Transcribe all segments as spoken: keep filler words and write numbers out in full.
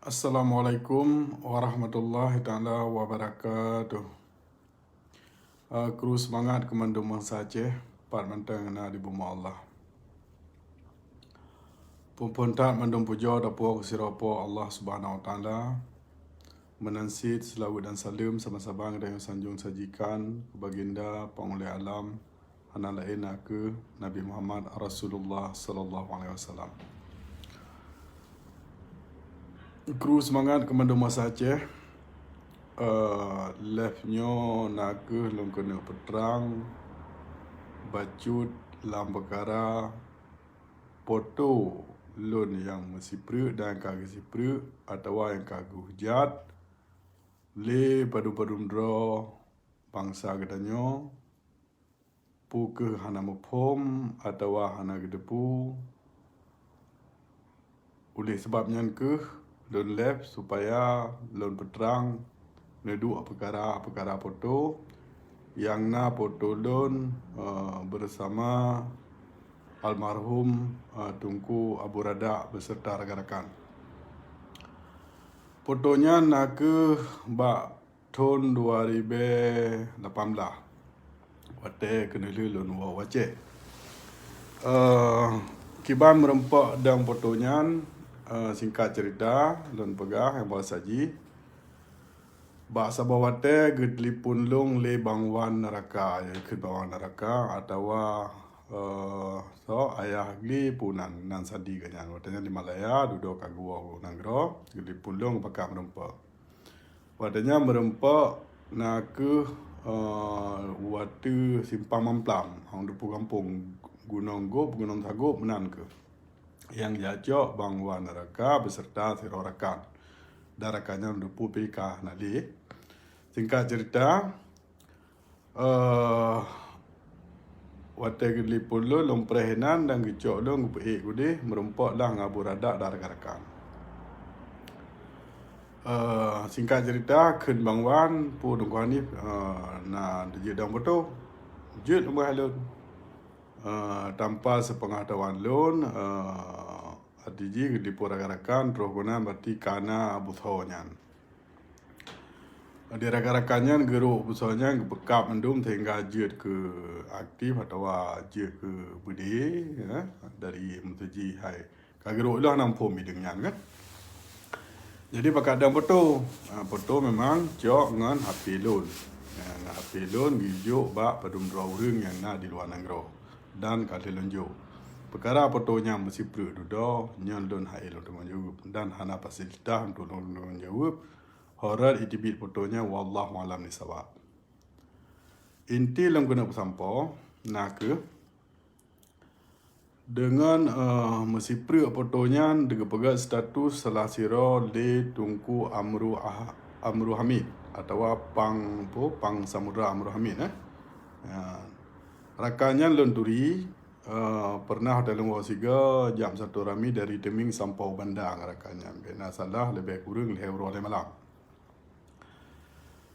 Assalamualaikum warahmatullahi taala wabarakatuh. Uh, kru seumangat keu mandum bansa Aceh, pat mantong na di bumoe Allah. Phon-phon that mandum pujoe tapuwoe keu sidroe Po Allah Subhanahu Wa Taala. Meunan cit seulaweuet dan saleuem sama-sama geutanyoe sanjong sajikan keu Baginda Panghulèe Alam, hana laén nakeuh Nabi Muhammad Rasulullah sallallahu alaihi wasallam. Kru seumangat keu mandum bansa Aceh. Eh, live nyoe nakeuh lôn keuneuk peutrang bacut lam peukara poto lôn nyang meusipreuk dan ka geusipreuk atawa nyang ka geuhujat lé padum-padum droe bansa geutanyoe, peu kheueh hana muphom atawa hana geuteupeue. Uléh sabab nyan kheueh lôn live supaya lôn peutrang neuduek peukara-peukara poto nyang na poto lôn, eh, bersama almarhum, eh, Teungku Abu Radak beserta rakan-rakan. Poto nyan nakeuh bak thon dua ribèe lapan blah, watèe keuneulheueh lôn woe u Aceh. Eh, kiban meureumpok dong poto nyan, eh, singkat ceurita, lôn peugah nyang bahasa jih. Bak saboh watèe geutelepon lôn lé Bang Wan Neuraka, ya, ikheun Bang Wan Neuraka, atawa, eh, so, Ayah Gli pu nan, nan Sandi geuh nyan. Watèe nyan di Malaya, dudoe ka geuwoe u nanggroe, geutelepon lôn bak meureumpok. Watèe nyan meureumpok nakeuh, eh, u ateueh Simpang Mamplam, hong dupu gampông Gunong Gop, Gunong Sagop meunan kheueh. Nyang jicok Bang Wan Neuraka beserta sidroe rakan. Dan rakan nyan dupu pih ka na lé. Singkat ceurita, eh, watèe geutelepon lôn, lôn preh inan dan geucok lôn geupeuék keudéh, meureumpok lah ngon Abu Radak dan rakan-rakan. Eh, singkat ceurita, kheun Bang Wan, pu Teungku Hanif, eh, na teujeuet dong poto. Jeuet lôn beuh lôn. Eh, tanpa seupengetahuan lôn, eh, arti jih geutelepon rakan-rakan, troh guna berarti ka na Abu Tho nyan. Di rakan-rakan nyan geurok beusoe nyan geupeukab mandum sehingga jeuet keu aktif atawa jeuet keu beudé, ya, dari meuseujih hai. Ka geurok lôn hana muphom bideueng nyan kan. Jadi bak kadang poto, ha, poto memang cok ngon H P lôn. Ya, ngon H P lôn geujok bak padum droe ureueng nyang na di luwa nanggroe dan ka lheueh lôn jok. Peukara poto nyan meusipreuk dudoe, nyan lôn hai lôn tanggung jaweueb dan hana fasilitas untuk lôn tanggung jaweueb. Horot iteubiet poto nyan, wallahu alam nissawab. Inti lôn keuneuk peusampoe nakeuh, deungon, eh, meusipreuk poto nyan geupeugot status salah sidroe lé Teungku Amru Ah-, Amru Hamid atawa Pang, pu, Pang Samudra Amru Hamid, eh. Ya. Rakan nyan lôn turi, eh, pernah watèe lôn woe sigoe jak silaturahmi dari Teuming sampoe Banda ngon rakan nyan. Bèk na salah leubeh kureueng lhèe uroe lhèe malam.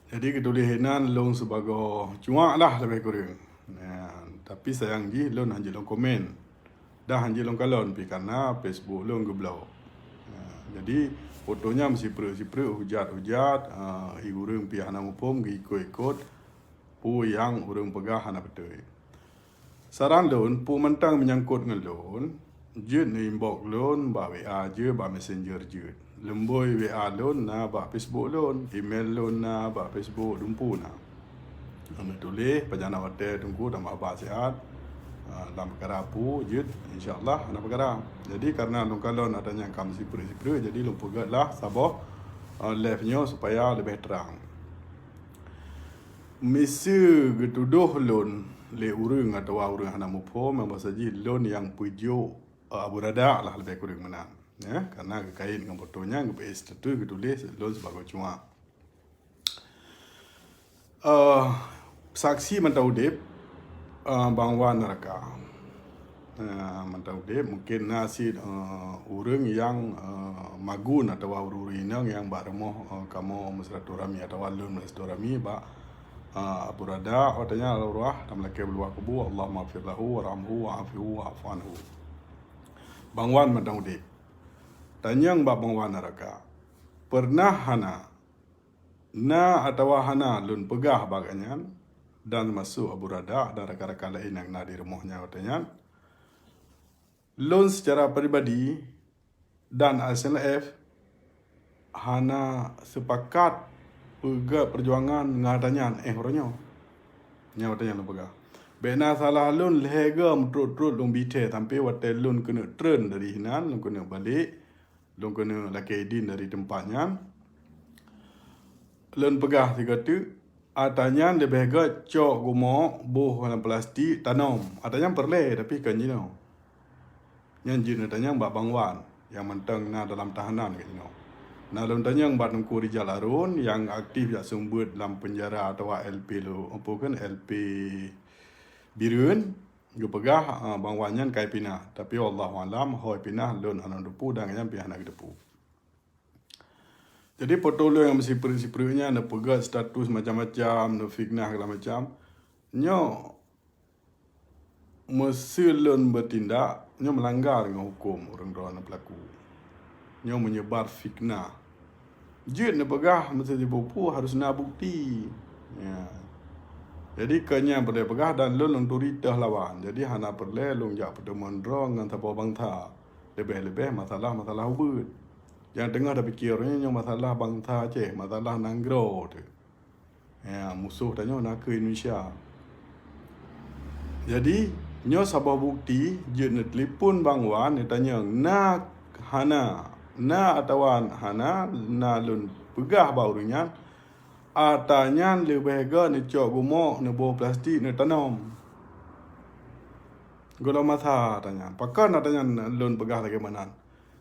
Jadi geutuléh inan lôn sibagoe cuak lah leubeh kureueng. Nah, tapi sayang jih lôn hanjeuet lôn komen. Dan hanjeuet lôn kalon pih karena Facebook lôn geublok. Nah, jadi poto nyan meusipreuk-sipreuk, hujat-hujat, ah, i ureueng pih hana muphom geuikot-ikot peue nyang ureueng peugah hana beutôi. Saran lôn, peue mantong meunyangkot ngon lôn, jeuet neu-inbox lôn bak W A jeuet, bak messenger jeuet. Lumbôi W A lôn na bak Facebook lôn, email lôn na bak Facebook, dumpeue na. Neutuléh, pajan na watèe Teungku, tambah bak sihat, ah, lam peukara peue jeuet, insya Allah na peukara. Jadi, karena lôn kalon ata nyang ka meusipreuk-sipreuk, jadi lôn peugöt lah saboh, ah, live nyoe supaya leubeh trang. Miseue geutudoh lôn lé ureueng atawa ureueng hana muphom, nyang bahasa jih lôn nyang peujok, eh, Abu Radak lah leubeh kureueng meunan, ya, karena geukait ngon poto nyan, geupeu status geutuléh lôn sibagoe cuak. Eh, saksi mantong udép, eh, Bang Wan Neuraka. Eh, mantong udép, mungken na cit, eh, ureueng nyang, eh, magun atawa ureueng-ureueng inong nyang bak rumoh, eh, kamoe meusilaturahmi atawa lôn meusilaturahmi bak, eh, Abu Radak, watèe nyan almarhum, tameulakèe bak luwa kubu, Allahummaghfir lahu warhamhu wa'afihu wa'fu anhu. Bang Wan mantong udép. Tanyong bak Bang Wan Neuraka. Pernah hana, na atawa hana lôn peugah bak nyan, dan masuk Abu Rada dan rakan-rakan laén nyang na di rumoh nyan watée nyan, lôn seucara pribadi dan S N L F hana seupakat peugét peujuangan ngon ata nyan éh uroe nyoe. Nyan watée nyan lôn peugah. Bék na salah lôn lhée goe meutrot-trot lôn bi thée sampoe watée lôn keuneuk treun dari hinan, lôn keuneuk balek, lôn keuneuk lakée idin dari teumpat nyan. Lôn peugah sigoe teuk, ata nyan leubeh gét cok geumo boh lam plastik tanom. Ata nyan peureulée, tapi kon jinoe. Nyan jeuet neutanyong bak Bang Wan nyang mantong na dalam tahanan keu jinoe. Na lôn tanyong bak Teungku Rijal Harun nyang aktif jak seumeubeuet lam peunjara atawa L P lo, apa kan, L P Bireuen, geupeugah, ah, Bang Wan nyan ka ipinah. Tapi wallahu alam, ho ipinah lôn hana teupeu dan nyan pih hana geuteupeue. Jadi foto lôn nyang meusipreuk-sipreuk nyan, neupeugét status macam-macam, neufitnah segala macam. Nyoe meuseu lôn beutindak, nyoe meulanggar ngon huköm ureuëng droe nyang peulaku. Nyoe meunyebar fitnah. Jeuet neupeugah meuseu jipeue-peue harus na bukeuti. Ya. Jadi keu nyan peureulée peugah dan lôn lôn turi teuh lawan. Jadi hana peureulée lôn jak peuteumon droe ngon saboh bansa. Leubeh-leubeh masalah-masalah ubeuet. Nyang teungoh tapike uroe nyoe masalah bansa Aceh, masalah nanggroe teuh. Ya, musoh tanyoe nakeuh Indonesia. Jadi, nyoe saboh bukeuti jeuet neutelepon Bang Wan neutanyong na hana, na atawa hana na lôn peugah bak ureuëng nyan, ata nyan leubeh gét neucok geumo neuboh plastik neutanom. Gohlom masa ata nyan. Pakon ata nyan lôn peugah lagée meunan?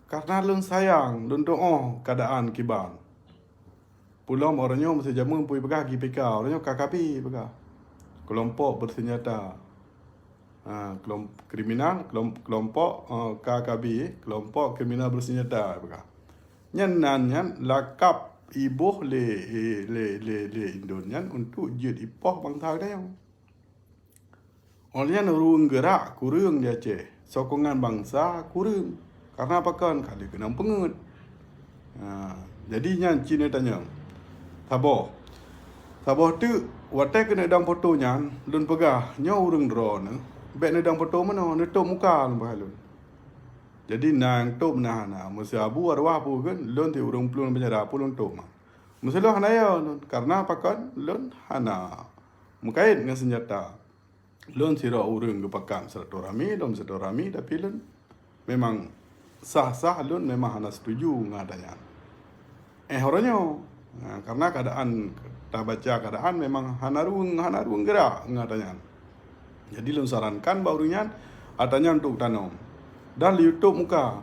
Karena lôn sayang, lôn tuoh keuadaan kiban. Peulom uroe nyoe meuseujameun peue peugah G P K, uroe nyoe K K B peugah. Keulompok beuseunjata. Ha, kelom-, kriminal, kelom-, kelompok, eh, K K B, kelompok kriminal beuseunjata peugah. Nyan nan nyan lakab iboh lé, lé, lé, lé indon nyan untuk jeuet ipoh bansa geutanyoe. Óh lheueh nyan ureuëng geurak kureueng di Aceh, sokongan bansa kureueng. Karena pakon? Ka lheueh keunong peungeuet. Ha, jadi nyan cit neutanyong. Saboh. Saboh teuk, watée keuneuk dong foto nyan, lôn peugah, nyoe ureuëng droeneuh, bék neudong foto meunoe, neutôb muka lôn peugah lôn. Jadi na nyang tôb na hana, meuseu abu arwah peue kheun, lôn si ureuëng plueng peunjara peue lôn tôb ma. Meuseu lôn hana yo lôn, karena pakon? Lôn hana meukait ngon seunjata. Lôn sidroe ureuëng geupakat silaturahmi, lôn silaturahmi, tapi lôn memang sah-sah lôn memang hana setuju ngon ata nyan. Éh, uroe nyoe, ha, karena keadaan, tabaca keadaan memang hana rueng, hana rueng geurak ngon ata nyan. Jadi lôn sarankan bak ureuëng nyan, ata nyan untuk tanom. Dan lôn tôb muka.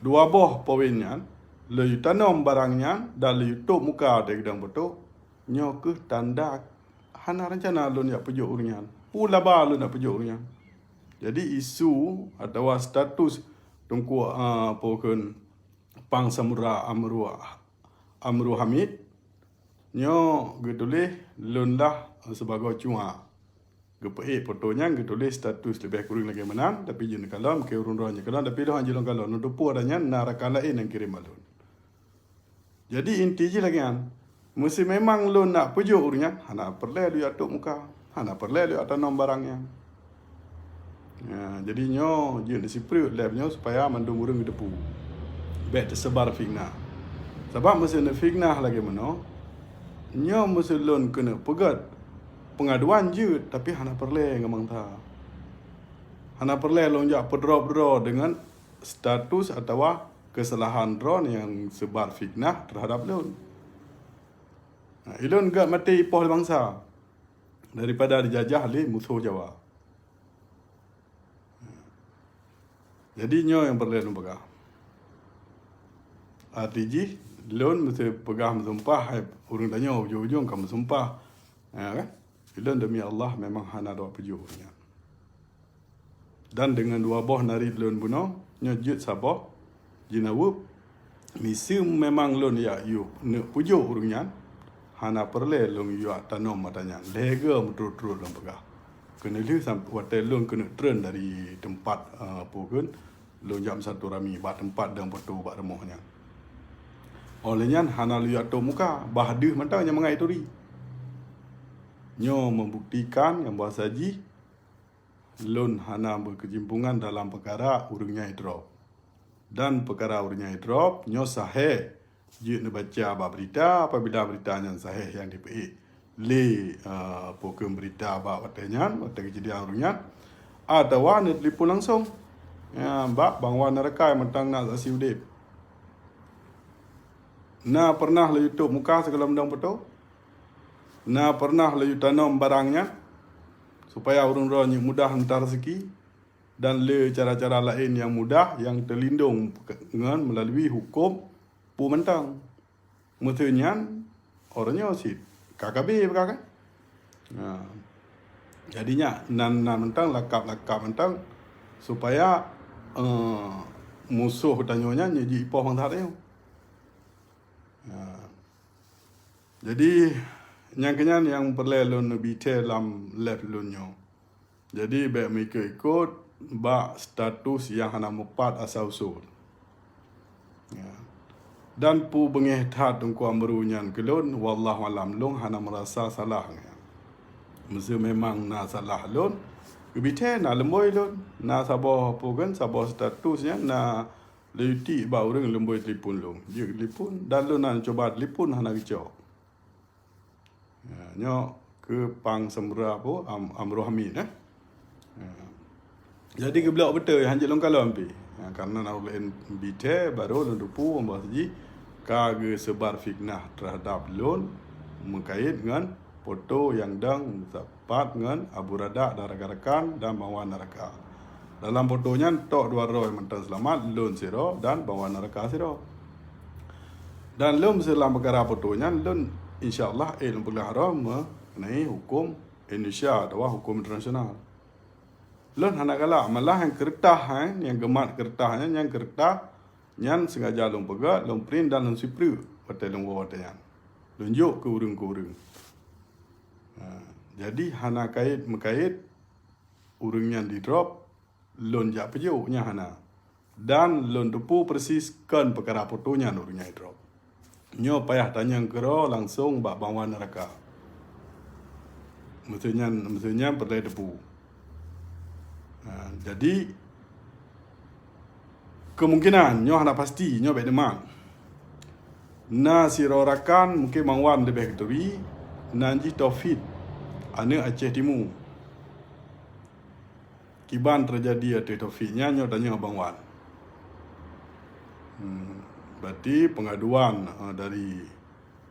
Dua boh poin nyan, lôn tanom barang nyan dan lôn tôb muka watée geudong foto, nyoe kheueh tanda hana reuncana lôn jak peujok ureuëng nyan. Peue laba lôn jak peujok ureuëng nyan. Jadi isu atawa status Teungku, ah, apa kheun, Pang Samudra Amru, Amru Hamid, nyoe geutuléh lôn lah sibagoe cuak. Geupeuék foto nyan geutuléh status leubeh kureueng lagée meunan, tapi jeuet neukalon, keu ureuëng droe neukalon, tapi lôn hana jilôn kalon, lôn teupeue ata nyan na rakan laén nyang kirém bak lôn. Jadi inti jih lagée nyan, meuseu memang lôn nak peujok ureuëng nyan, hana peureulée lôn jak tôb muka, hana peureulée lôn jak tanom barang nyan. Ya, jadi nyoe jeuet neusipreuk lé nyoe supaya mandum ureuëng geuteupeue. Bék teuseubar fitnah. Sabab meuseu neufitnah lagée meunoe, nyoe meuseu lôn keuneuk peugét peungaduan jeuet, tapi hana peureulée ngon bansa. Hana peureulée lôn jak peudroe-droe deungon status atawa keusalahan droe nyang seubar fitnah teuhadap lôn. Nah, ilôn gét maté ipoh lé bansa daripada dijajah lé musoh Jawa. Jadi nyoe nyang peureulée lôn peugah. Arti jih, lôn meuseu peugah meusumpah, hai ureuëng tanyoe ujong-ujong ka meusumpah. Ya kan? Ilôn demi Allah memang hana dua peujok nyan. Dan deungon dua boh narit lôn bunoe, nyoe jeuet saboh, jinaweueb, meuseu memang lôn jak yue neuk peujok ureuëng nyan, hana peureulée lôn jak tanom ata nyan. Lhée goe meutrot-trot lôn peugah. Keuneulheueh sam-, watée lôn keuneuk treun dari teumpat, eh, apa kheun, lôn jak meusilaturahmi bak teumpat dong foto bak rumoh nyan. Óh lheueh nyan hana lôn jak top muka, bah deuh mantong nyang mangat ituri. Nyoe meubuktikan nyang bahasa jih lôn hana beukeucimpungan dalam peukara ureuëng nyang idrop. Dan peukara ureuëng nyang idrop nyoe sahé jeuet neubaca bak beurita apabila beurita nyan sahé nyang jipeuék lé, eh, peukeuh beurita bak watée nyan, watée keujadian ureuëng nyan, atawa neutelepon langsong, ya, bak Bang Wan Naraka nyang mantong na saksi udeb. Na pernah laju top muka sigohlom dong poto? Na pernah laju tanom barang nyan supaya ureuëng droe nyang mudah mita raseuki dan le cara-cara laén nyang mudah nyang teulindong ngon meulalu huköm peue mantong. Meuseu nyan, uroe nyoe cit K K B peugah kan? Ha. Jadi nyan, nan, nan mantong lakab-lakab mantong supaya, eh, musoh tanyoe nyan jipoh bansa tanyoe. Ha. Jadi, nyang keunyan nyang peureulée lôn neubi thée lam live lôn nyoe. Jadi, bék meuikot-ikot bak status nyang hana meupat asai usul. Ya. Dan peue beungéh that Teungku Amru nyan keu lôn, wallahu alam, lôn hana meurasa salah nyan. Meuseu memang na salah lôn, geubithée na leumbôi lôn, na saboh peue kan, saboh status nyan na leuti bak ureuëng leumbôi telepon lôn. Jeuet telepon, dan lôn na cuba telepon hana geucok. Ya, nyoe keu pang seumra peue, Am-, Amru Hamid, eh. Ya. Jadi geublok beutôi, hanjeuet lôn kalon pih. Ya, karena na ureuëng laén bi thée, baru lôn teupeu bahwa jih ka geuseubar fitnah terhadap lôn meukait ngon poto nyang dong pat ngon Abu Radak dan rakan-rakan dan Bang Wan Naraka. Dalam poto nyan tok dua droe mantong seulamat, lôn sidroe dan Bang Wan Naraka sidroe. Dan lôn meuseulam peukara poto nyan, lôn insya Allah ék lôn peugah droe mengenai huköm Indonesia atawa huköm internasional. Lôn hana galak, malah nyang keureutah, eh, nyang geumat keureutah nyan, nyang keureutah nyan sengaja lôn peugah, lôn print dan lôn sipreuk watée lôn woe watée nyan. Lôn jok keu ureuëng-ureuëng. Ha, jadi hana kait meukait ureuëng nyan didrop, lôn jak peujok nyan hana. Dan lôn teupeu persis kon peukara poto nyan ureuëng nyan didrop. Nyoe payah tanyong keudroe langsong bak Bang Wan Naraka. Meuseu nyan, meuseu nyan peureulée teupeu. Ha, jadi, kemungkinan nyoe hana pasti, nyoe bék neumat. Na sidroe rakan mungken Bang Wan leubeh geuturi, nan jih Taufik, aneuëk Aceh Timu. Kiban teujadi ateueh Taufik nyan nyoe tanyong Bang Wan. Hmm, berarti pengaduan, eh, dari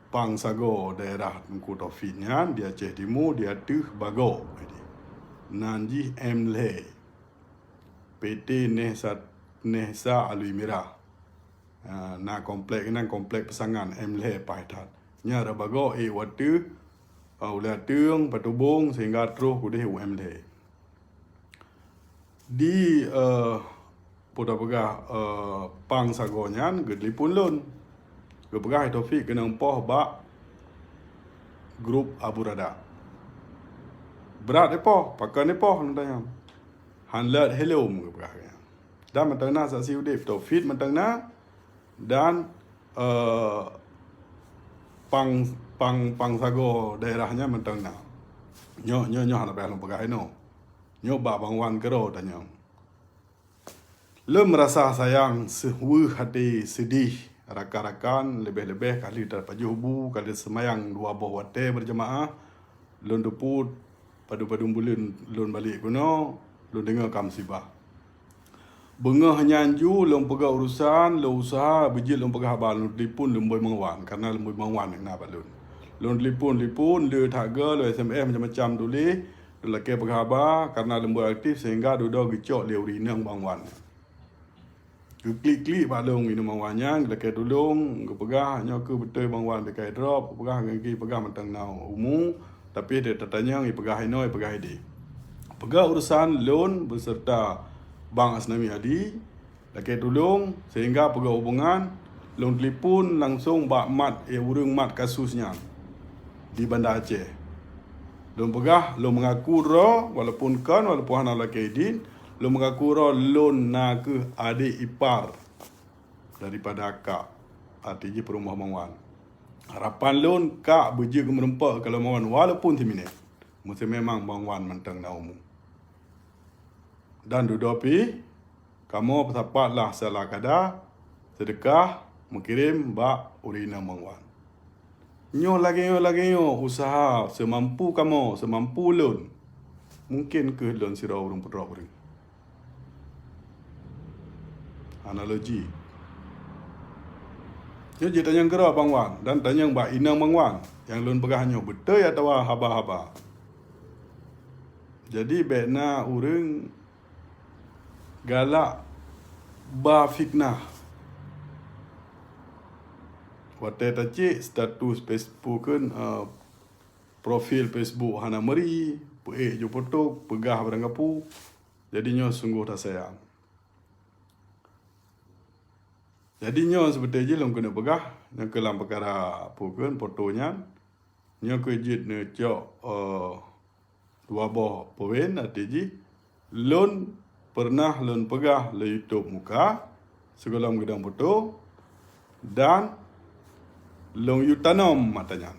pang sagoe daerah Teungku Taufik nyan di Aceh Timu di ateueh Bagoe. Nan jih M lhée. P T Nehsa, Nehsa Alui Mirah. Ha, na komplek nan komplek peusangan M lhée paih that. Nyan rot Bagoe ék u ateueh, ha, Ulée Ateueng, Patubong sehingga troh keudeh u M lhée. Di, eh, peue tapeugah, eh, pang sagoe nyan geutelepon lôn. Geupeugah Taufik keunong poh bak grup Abu Radak. Brat ipoh, pakon ipoh lôn tanyong. Han leuet helom geupeugah nyan. Dan mantong na saksi udeb, Taufik mantong na, dan, eh, pang, pang, pang sagoe daerah nyan mantong na. Nyoe, nyoe, nyoe hana payah lôn peugah inoe. Nyoe bak Bang Wan keudroe tanyong. Lôn meurasa sayang, seuweuh até, seudeh, rakan-rakan, leubeh-leubeh ka lheueh tapajoh bu, ka lheueh seumayang dua boh watée beurjamaah, lôn teupeu padum-padum buleuen lôn balek keunoe, lôn deungoe ka musibah. Beungoh nyan ju lôn peugah urosan, lôn useuha beujeuet lôn peugah haba, lôn telepon leumboi Bang Wan, kareuna leumboi Bang Wan nyang na bak lôn. Lôn telepon-telepon, le that goe, lôn S M S macam-macam tuléh, lôn lakée peugah haba, kareuna leumboi aktif sehingga dudoe geucok lé ureuëng inong Bang Wan. Geuklik-klik bak lôn inong Bang Wan nyan, geulakée tulông, geupeugah nyoe keuh beutôi Bang Wan ka idrop, geupeugah ngon geupeugah mantong na umu, tapi deuh tatanyong ipeugah inoe, ipeugah ideh. Peugah urosan lôn beuseurta Bang Asnawi Adi, lakée tulông sehingga peugah hubungan, lôn telepon langsong bak mat, eh, ureuëng mat kasus nyan di Banda Aceh. Lôn peugah, lôn meungaku droe, walaupun kon, walaupun hana lakée idin, lôn meungaku droe lôn na kheueh adek ipar daripada akak. arti jih peurumoh Bang Wan. Harapan lôn ka beujeuet keu meureumpok keu lôn Bang Wan, walaupun siminét. Meusé memang Bang Wan mantong na umu. Dan dudoe pih, kamoe peusapat lah salah kada, seudeukah, meukirém bak ureueng inong Bang Wan. Nyoe lagée nyoe, lagée nyoe, useuha seumampu kamoe, seumampu lôn. Mungken kheueh lôn sidroe ureueng peudrob ureueng. Analogi. Nyoe jitanyong keudroe Bang Wan dan tanyong bak inong Bang Wan nyang lôn peugah nyoe beutôi atawa haba-haba. Jadi, bék na ureueng galak ba fitnah. Watée tacék status Facebook kan, eh, profil Facebook hana meuri, peuék ju peutok, peugah barang kapeue. Jadi nyoe sunggoh tasayang. Jadi nyoe seubeutée jih lôn keuneuk peugah, nyang keu lam peukara peue kheun foto nyan, nyoe keuh jeuet neucok, eh, dua boh poin, arti jih, lôn peureunah lôn peugah lôn yue top muka sigohlom geudong foto, dan lôn yue tanom mata nyan.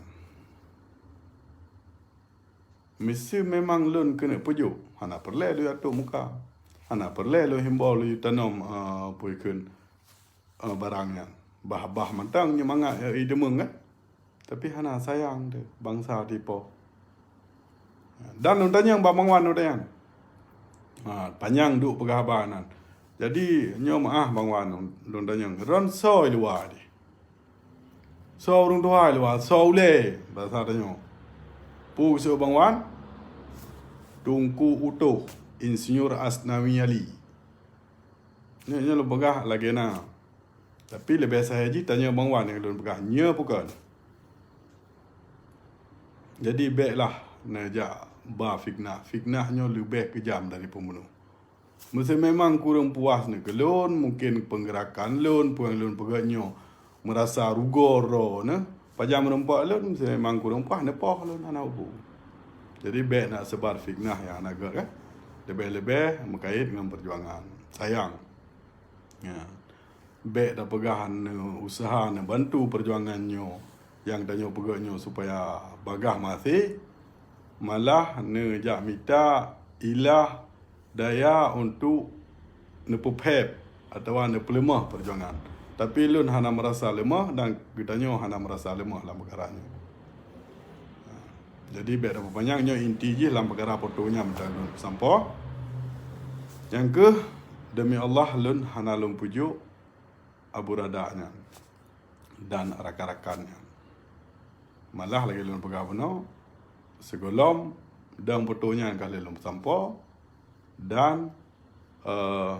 Miseue memang lôn keuneuk peujok, hana peureulée lôn yue top muka, hana peureulée lôn himbor lôn yue tanom, eh, peue kheun, eh, barang nyan. Bah-bah mantong nyoe mangat, eh, ideumeung kan. Tapi hana sayang teuh bansa tipoh. Dan lôn tanyong bak Bang Wan lôn tanyong. Ha, panyang duek peugah haba nan. Jadi nyoe meuah Bang Wan lôn tanyong. Droen soe luwa deh? Soe ureueng tuha luwa? Soe ulée? Basa tanyoe. Peue geuseuôt Bang Wan? Teungku Utoh, Insinyur Asnawi Ali. Nyoe, nyoe lôn peugah lagée na. Tapi leubeh sahe jih tanyoe Bang Wan nyang lôn peugah nyoe peue kon. Jadi béklah neujak ba fitnah. Fitnah nyoe leubeh keujam dari pembunuh. Meusé memang kureueng puas neuh keu lôn, mungken peungeurakan lôn, peue nyang lôn peugah nyoe meurasa rugoe droeneuh. Pajan meureumpok lôn, meusé memang kureueng puas neupoh lôn hana ubu. Jadi bék nak seubar fitnah nyang hana gét kan. Leubeh-leubeh meukait ngon peujuangan. Sayang. Ya. Bék tapeugah neuusaha neubantu peujuangan nyoe nyang tanyoe peugah nyoe supaya bagah maté, malah neujak mita ilah daya untuk neupeuphét atawa neupeuleumoh peujuangan. Tapi lôn hana meurasa leumoh dan geutanyoe hana meurasa leumoh lam peukara nyoe. Jadi bék tapeupanyang, nyoe inti jih lam peukara foto nyan mantong lôn peusampoe. Nyang keuh, demi Allah lôn hana lôn peujok Abu Rada nyan dan rakan-rakan nyan. Malah lagée lôn peugah bunoe, sigohlom dong foto nyan ka lheueh lôn peusampoe dan, eh,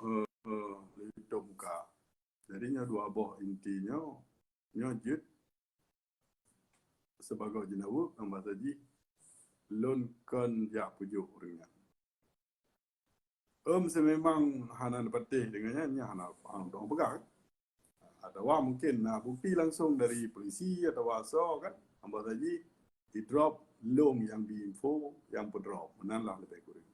eh, eh, leucok muka. Jadi nyoe dua boh inti nyoe, nyoe jeuet sibagoe jeunaweueb nyang basa jih lôn kon jak peujok ureuëng nyan. Em, seumemang hana neupatéh deungon nyan, nyan hana, hana udong peugah. Atawa mungken na bukti langsong dari polisi atawa soe kan, nyang basa jih di drop lôn nyang bi info nyang peudrop, meunan lah leubeh kureueng.